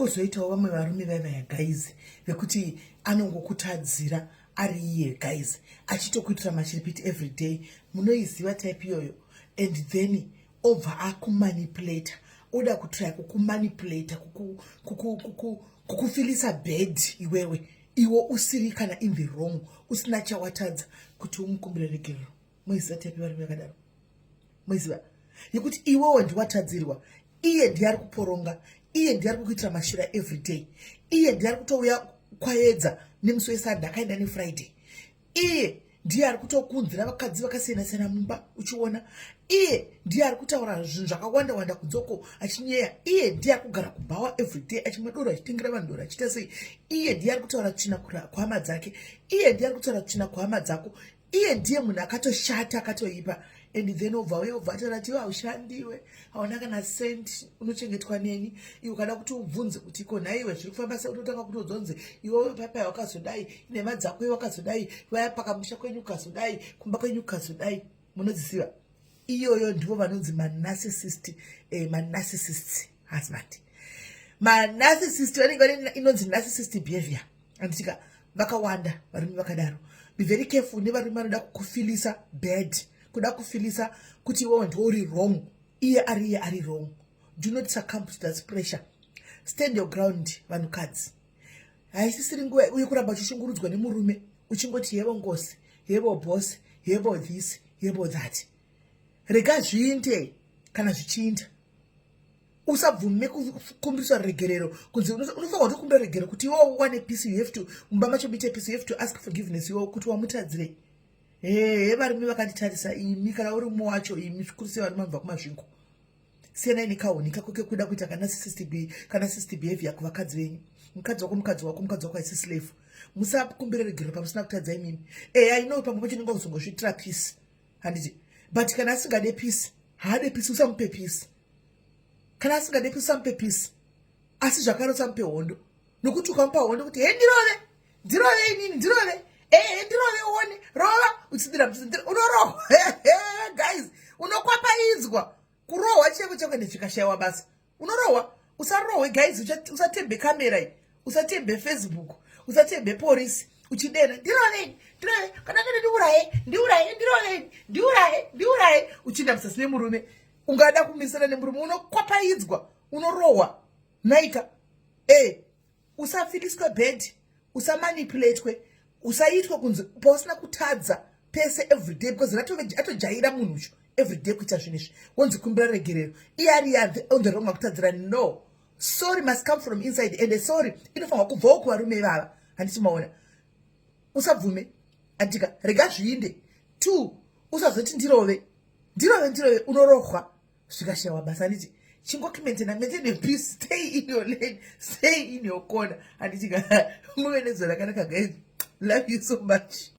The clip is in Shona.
Kwozoitawo vamwe varume vaivaya, guys, vekuti anongokutadzira ari iye, guys, achitokuitira mashiripiti every day. Munoiziva type iyoyo? And then obva akumanipulata, oda kutry kukumanipulata, kukufeelisa bad iwewe, iwe usiri kana in the wrong, usina chawatadza, kuti umukumbire regerero. Moiziva type varume vakadaro? Moiziva yekuti iwewo ndiwatadzirwa, iye ndiye ari kuporonga, iye ndiye ari kukuitira mashura every day, iye ndiye ari kutouya kwaedza nemusi weSunday, akaenda neFriday, iye ndiye ari kutokunzira vakadzi vakasiyana siyana mumba uchiona, iye ndiye ari kutaura zvinhu zvakawanda wanda kunzoko achinyeya, iye ndiye ari kugara kubhawa everyday achimwa doro, achitengera vanhu doro, achiita sei, iye ndiye ari kutaura tsvina kuhama dzake, iye ndiye ari kutaura tsvina kuhama dzako, iye ndiye munhu akatoshata, akatoipa. And then obva uye obva ataura ti, "Iwe haushandiwe, hauna kana cent, unochengetwa neni iwe." Ukada kuti ubvunze kuti iko nhaiwe zviri kufamba sei, unotanga kutodzonze iwewe papai wakazodai, nhema dzako iwe wakazodai, vaya pakamusha kwenyu ukazodai, kumba kwenyu ukazodai. Munodziziva iyoyo? Ndivo vanonzi manarcissist, manarcissist husband. Manarcissist vanenge vane inonzi narcissist behavior, handitika? Vakawanda varume vakadaro. Be very careful nevarume vanoda kukufeelisa bad, kuda kufeelisa kuti iwewe ndiwo uri wrong, iye ari iye ari wrong. Do not succumb to that pressure. Stand your ground, vanhukadzi. Haisisiri nguva uye kuramba uchishungurudzwa nemurume, uchingoti yevo ngosi, yevo boss, yevo this, yevo that. Rega zviinde kana zvichiinda. Usabvume kukumbiriswa regerero kunzi unofanirwa kutokumbira regero kuti iwewo uwane peace. You have to, mumba macho muite peace. You have to ask forgiveness iwewo kuti wamutadzirei. Hehe, varume vakanditarisa imi, kana uri mumwe wacho imi, zvikuru sei varume vanobva kuMasvingo, siyanai nekahuni kako kekuda kuita kanarcissist behavior kuvakadzi venyu. Mukadzi wako, mukadzi wako, mukadzi wako haisi slave. Musakumbira regero pamusina kutadza imimi. I know pamwe pacho unenge kuzongozviitira peace, handiti? But kana asingade peace, haade peace, usamupe peace. Kana asingade peace, usamupe peace, asi zvakare usamupe hondo, nokuti ukamupa hondo kuti, "He, ndirove, ndirove inini, ndirove, ehe, ndirove uone, rova," uchidira, unorohwa, guys, unokwapaidzwa, kurohwa cheko cheko, ende zvikashayiwa basa unorohwa. Usarohwe, guys. Usatembe kamera iyi, usatembe Facebook, usatembe porisi uchidena, "Ndirovei, ndirove, kana ndiri ndiuraye, ndiuraye, ndirovei, ndiuraye, ndiuraye," uchinda musasi nemurume. Ungada kumisana nemurume, unokwapaidzwa, unorohwa naika. Usafeeliswe bad, usamanipulatwe, usaitwa kunzi pausina kutadza pese everyday, because atojaira munhu ucho everyday kuita zvinhu izvi. Wonzi kumbira regerero, iye ari on the wrong, akutadzira. No, sorry must come from inside, and sorry inofanirwa kubvawo kuvarume ivava, handiti maona? Usabvume, andika? Rega zviinde. Two, usazoti, "Ndirove, ndirove, ndirove," unorohwa zvikashayiwa basa, handiti? Chingokimaintaina, maintain a peace, stay in your lane, stay in your corner, handiti? Muve nezuva rakanaka, guys. Love you so much.